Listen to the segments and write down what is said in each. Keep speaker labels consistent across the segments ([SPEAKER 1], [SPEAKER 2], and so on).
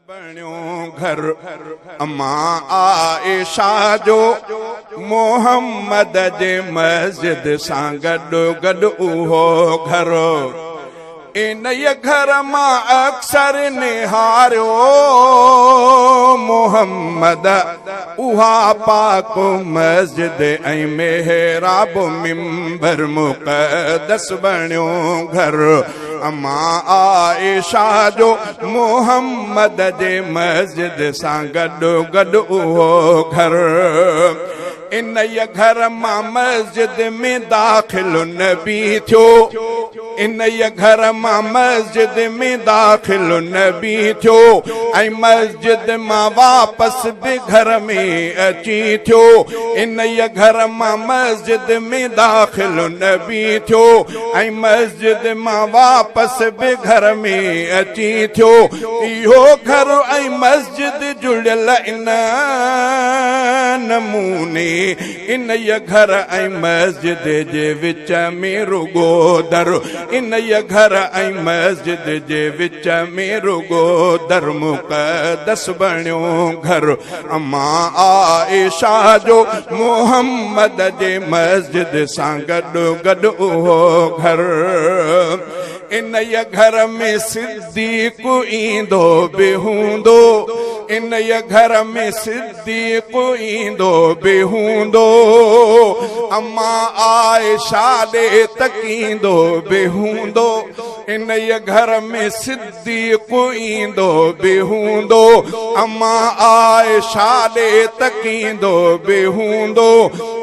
[SPEAKER 1] بڻيو گهر امان عائشه جو محمد جي مسجد سان گڏ گڏ اهو گهر انهيء گهر مان اڪثر نهاريو محمد اها پاڪ مسجد ۽ محراب منبر مقدس بڻيو گهر امان عائشه جو محمد جي مسجد سان گڏ گڏ اهو گهر انهيء گهر مان مسجد ۾ داخل نبي ٿيو انهيء گهر مان مسجد ۾ داخل نبي ٿيو ۽ مسجد مان واپس به گهر ۾ اچي ٿيو انهيء گهر مان مسجد ۾ داخل نبي ٿيو ۽ مسجد مان واپس به گهر ۾ اچي ٿيو اهو گهر ۽ مسجد جڙيل ان نموني انهيء گهر ۽ مسجد جي وچ ۾ رڳو در انهيء گهر ۽ مسجد جي وچ ۾ رڳو در مقدس بڻيو گهر امان عائشه جو محمد جي مسجد سان گڏ گڏ اهو گهر انهيء گهر ۾ صديق ايندو به هوندو انهيء گهر ۾ صديق ايندو به هوندو امان عائشه ڏي تڪيندو به هوندو انهيء گهر ۾ صديق ايندو به هوندو امان عائشه ڏي تڪيندو به هوندو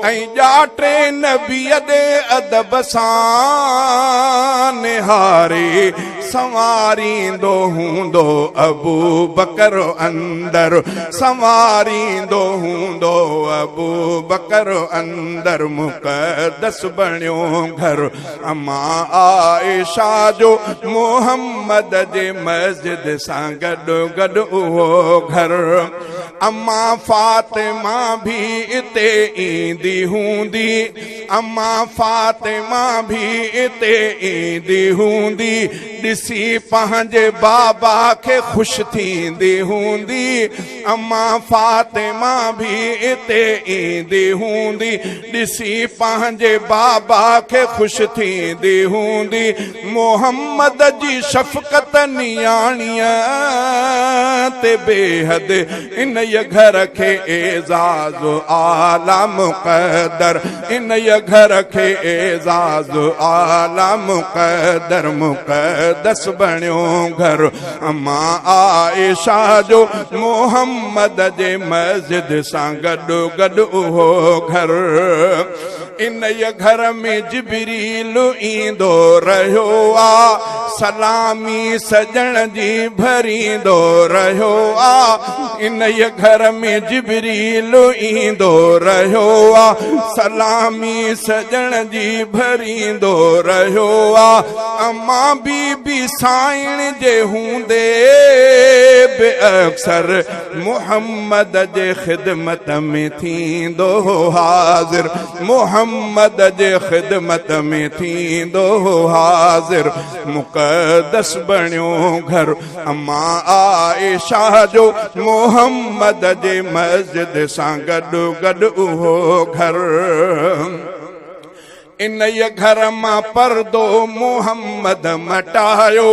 [SPEAKER 1] ۽ ڄاٽي نبيء ڏي ادب سان نهاري سنواريندو هوندو ابوبڪر اندر سنواريندو هوندو ابوبڪر اندر مقدس بڻيو گهر امان عائشه جو محمد جي مسجد سان گڏ گڏ اهو گهر امان فاطمه به اتي ايندي هوندي امان فاطمه به اتي ايندي هوندي ڏسي پنهنجي بابا کي خوش ٿيندي هوندي امان فاطمه به اتي ايندي هوندي ڏسي پنهنجي بابا کي خوش ٿيندي هوندي محمد جي شفقت نياڻيء تي بيحد انهيء گهر کي اعزاز اعليٰ مقدر انهيء گهر کي اعزاز اعليٰ مقدر مقدس بڻيو گهر امان عائشه جو محمد جي مسجد سان گڏ گڏ اهو گهر انهيء گهر ۾ جبريل ايندو رهيو آ، سلامي سڄڻ جي ڀريندو رهيو آ. انهيء گهر ۾ جبريل ايندو رهيو آ، سلامي سڄڻ جي ڀريندو رهيو آ. امان بي بي سائڻ جي هوندي به اڪثر محمد جي خدمت ۾ ٿيندو هو حاضر محمد جي خدمت ۾ ٿيندو هو حاضر مقدس بڻيو گهر امان عائشه جو محمد جي مسجد سان گڏ گڏ اهو گهر انهيء گهر مان پردو محمد مٽايو.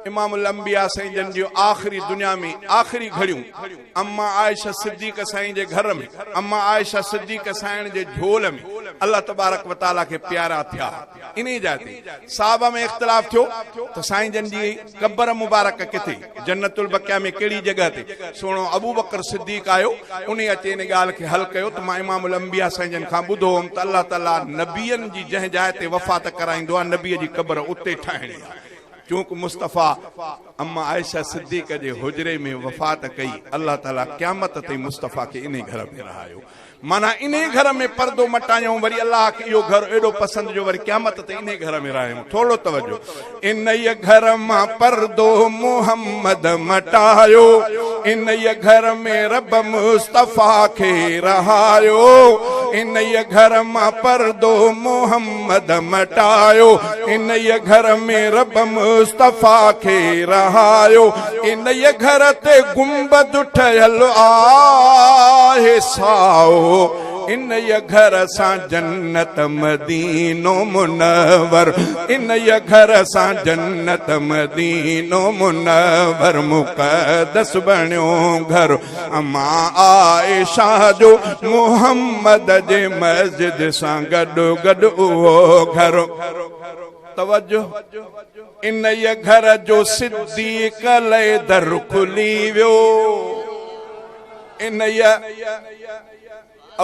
[SPEAKER 1] امام الانبياء سائين جن جون آخري دنيا ۾ آخري گهڙيون اما عائشه صديقه سائين جي گهر ۾ اما عائشه صديقه سائڻ جي جهول ۾ الله تبارڪ وتعالي کي پيارا ٿيا. انهيء جاء تي صحابه ۾ اختلاف ٿيو ته سائين جن جي قبر مبارڪ ڪٿي، جنت البقيع ۾ ڪهڙي جڳهه تي؟ سهڻو ابوبڪر صديق آيو، انهي اچي ان ڳالهه کي حل ڪيو ته مان امام الانبياء سائين جن کان ٻڌو هوم ته الله تعاليٰ نبين جي جنهن جاء تي وفات ڪرائيندو آهي نبي جي قبر اتي ٺاهڻي آهي. چونڪ مصطفيٰ اما عائشه صديقه جي حجري ۾ وفات ڪئي، الله تعاليٰ قيامت تائين مصطفيٰ کي انهي گهر ۾ رهايو. معنيٰ انهي گهر ۾ پردو مٽايائون وري الله کي اهو گهر ايڏو پسند جو وري قيامت تائين انهي گهر ۾ رهايائون. ٿورڙو توجه. انهيء گهر مان پردو محمد مٽايو، انهيء گهر ۾ رب مصطفيٰ کي رهايو. انهيء گهر مان پردو محمد مٽايو، انهيء گهر ۾ رب مصطفيٰ کي رهايو، انهيء گهر تي گنبد ٺهيل آهي سائو، انهيء گهر سان جنت مدينو منور، انهيء گهر سان جنت مدينو منور، مقدس بڻيو گهر امان عائشه جو محمد جي مسجد سان گڏ گڏ اهو گهر. توجه! انهيء گهر جو صديق لئه در کلي ويو. انهيء.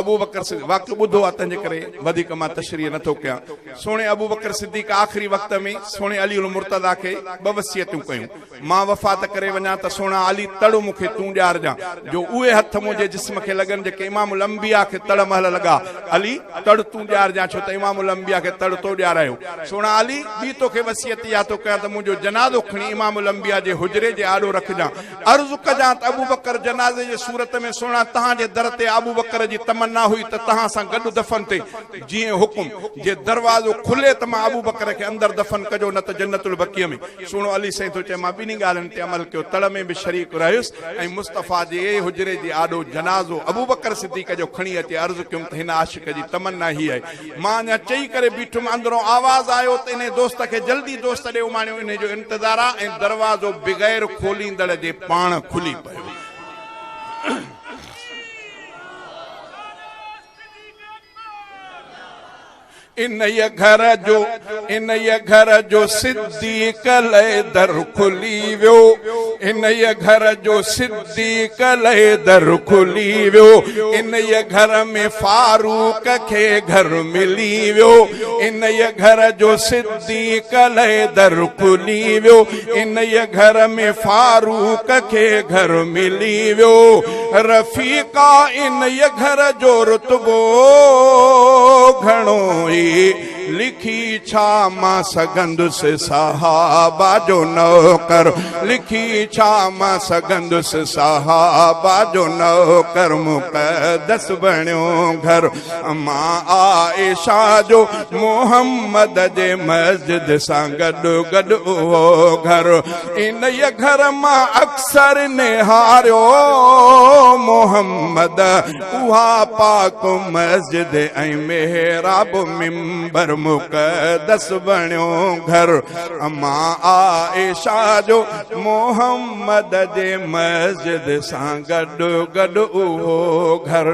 [SPEAKER 1] ابوبڪر صديق واقعو ٻڌو آ تنهنجي ڪري وڌيڪ مان تشريح نٿو ڪيان. سهڻي ابوبڪر صديق آخري وقت ۾ سهڻي علي المرتضيٰ کي ٻه وصيتون ڪيون. مان وفات ڪري وڃان ته سهڻا علي تڙ مون کي تون ڏيارجان جو اهي هٿ منهنجي جسم کي لڳن جيڪي امام الانبياء کي تڙ مهل لڳا. علي تڙ تون ڏيارجان ڇو ته امام الانبياء کي تڙ تو ڏيارايو. سهڻا علي ٻي توکي وصيت اها ٿو ڪيان ته منهنجو جنازو کڻي امام الانبياء جي حجري جي آڏو رکجان. عرض ڪجان ته ابوبڪر جنازي جي صورت ۾ سهڻا تهان جي در تي ابوبڪر جي تمنا هئي ته تهان سان گڏ دفن ٿئي جيئن حڪم جي دروازو کلي ته مان ابوبڪر کي اندر دفن ڪجو نه ته جنت البقيع ۾ سهڻو علي سائين ٿو چئي مان ٻنهي ڳالهين تي عمل ڪيو تڙ ۾ به شريڪ رهيس ۽ مصطفيٰ جي حجري جي آڏو جنازو ابوبڪر صديق جو کڻي اچي عرض ڪيم ته هن عاشق جي تمنا هي آهي مان اڃا چئي ڪري بيٺم، اندرون آواز آيو ته انهي دوست کي جلدي دوست ڏي اماڻيو، انهي جو انتظار آ ۽ دروازو بغير کوليندڙ جي پاڻ کلي پيو. انهيء گهر جو انهيء گهر جو صديق لئه در کلي ويو، انهيء گهر جو صديق لئه در کلي ويو، انهيء گهر ۾ فاروق کي گهر ملي ويو، انهيء گهر جو صديق لئه در کلي ويو، انهيء گهر ۾ فاروق کي گهر ملي ويو، رفيقا انهيء گهر جو رتبو گهڻو ئي لکي ڇا مان سگهندس صحابه جو نوڪر لکي ڇا مان سگهندس صحابه جو نوڪر مقدس بڻيو گهر امان عائشه جو محمد جي مسجد سان گڏ گڏ اهو گهر انهيء گهر مان اڪثر نهاريو محمد اها پاڪ مسجد ۽ محراب منبر مقدس بڻيو گهر امان عائشه جو محمد جي مسجد سان گڏ گڏ اهو گهر.